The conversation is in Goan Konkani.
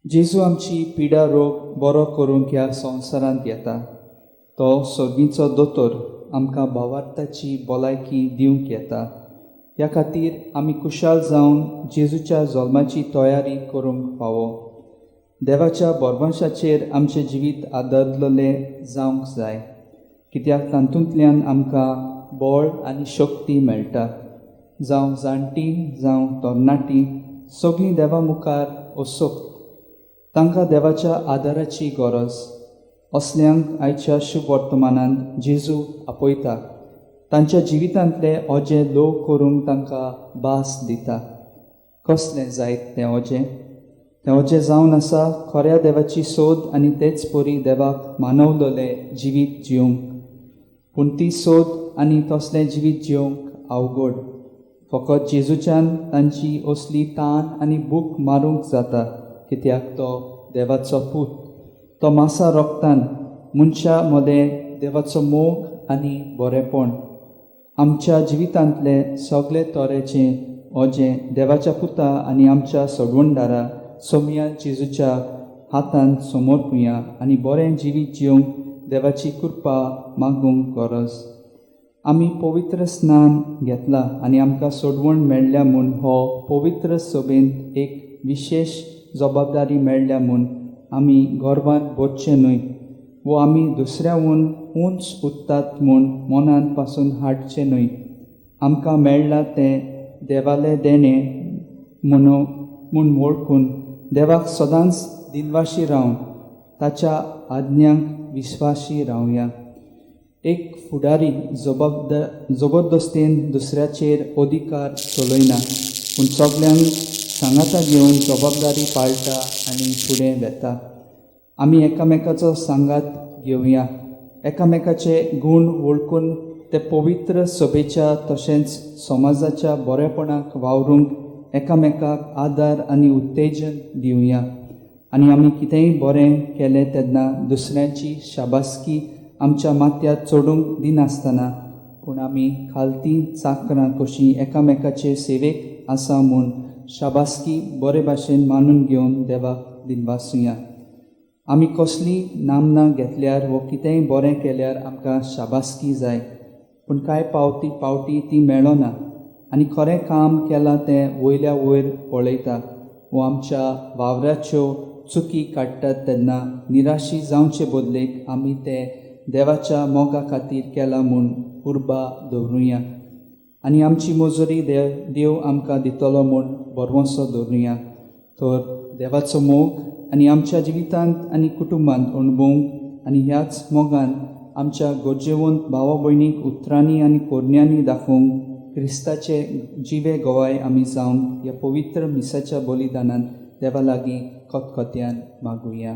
जेजू आमची पिडा रोग बरो करूंक ह्या संवसारांत येता. तो सोगीचो दोतोर आमकां भावार्थाची भलायकी दिवंक येता. ह्या खातीर आमी खुशाल जावन जेजूच्या जल्माची तयारी करूंक फावो. देवाच्या भरवंशाचेर आमचें जिवीत आदरलेलें जावंक जाय, कित्याक तातूंतल्यान आमकां बळ आनी शक्ती मेळटा. जावं जाणटी जावं तरणाटी सगळीं देवा मुखार असक्त, तांकां देवाच्या आदाराची गरज. असल्यांक आयच्या शुभ वर्तमानांत जेजू आपयता. तांच्या जिवितांतले ओजें ल्हव करूंक तांकां भास दिता. कसलें जायत तें ओजें? तें ओजें जावन आसा खऱ्या देवाची सोद आनी तेच परी देवाक मानवलेलें जिवीत जिवंक. पूण ती सोद आनी तसलें जिवीत जिवंक अवघड. फकत जेजूच्यान तांची असली तान आनी भूक मारूंक जाता, कित्याक तो देवाचो पूत. तो मासा रोगतान मनशा मदें देवाचो मोग आनी बरेपण. आमच्या जिवितांतले सगळे तरेचे ओजें देवाच्या पुता आनी आमच्या सोडवणदारा सोमया जेजूच्या हातान समर्पुया आनी बरें जिवीत जिवंक देवाची कृपा मागूंक गरज. आमी पवित्र स्नान घेतला आनी आमकां सोडवण मेळ्ळ्या म्हूण हो पवित्र सभेंत एक विशेश जबाबदारी मेळ्ळ्या म्हूण आमी गर्वान भरचें न्हय वो आमी दुसऱ्याहून उंच उरतात म्हूण मनांत पासून हाडचें न्हय. आमकां मेळ्ळां तें देवालें देणें म्हूण वळखून देवाक सदांच दिनवाशी रावन ताच्या आज्ञांक विस्वाशी रावया. एक फुडारी जबरदस्तेन दुसऱ्याचेर अधिकार चलयना, पूण सगल्यांक सांगाता घेवन जबाबदारी पाळटा आनी फुडें वेता. आमी एकामेकाचो सांगात घेवया. एकामेकाचे गूण वळखून ते पवित्र सभेच्या तशेंच समाजाच्या बरेपणाक वावरूंक एकामेकाक आदार आनी उत्तेजन दिवया. आनी आमी कितेंय बरें केलें तेन्ना दुसऱ्यांची शाबासकी आमच्या माथ्यार चडूंक दिनासतना, पूण आमी खालती चाकरां कशीं एकामेकाचे सेवेक आसा म्हूण शाबासकी बरे भाशेन मानून घेवन देवाक दिनवासुया. आमी कसली नामना घेतल्यार वो कितेंय बरें केल्यार आमकां शाबासकी जाय, पूण कांय पावटी ती मेळना आनी खरें काम केलां तें वयल्या वयर पळयता वो आमच्या वावराच्यो चुकी काडटात तेन्ना निराशी जावचे बदलेक आमी ते देवाच्या मोगा खातीर केलां म्हूण उर्बा दवरुया आनी आमची मजुरी देव आमकां दितलो म्हूण भरवंसो दवरुया. तर देवाचो मोग आनी आमच्या जिवितांत आनी कुटुंबांत अणभवूंक आनी ह्याच मोगान आमच्या गरजेवंत भावा भयणीक उतरांनी आनी कोरण्यांनी दाखोवंक क्रिस्ताचे जिवे गवाय आमी जावंक ह्या पवित्र मिसाच्या बलिदानान देवा लागीं खतखत्यान मागुया.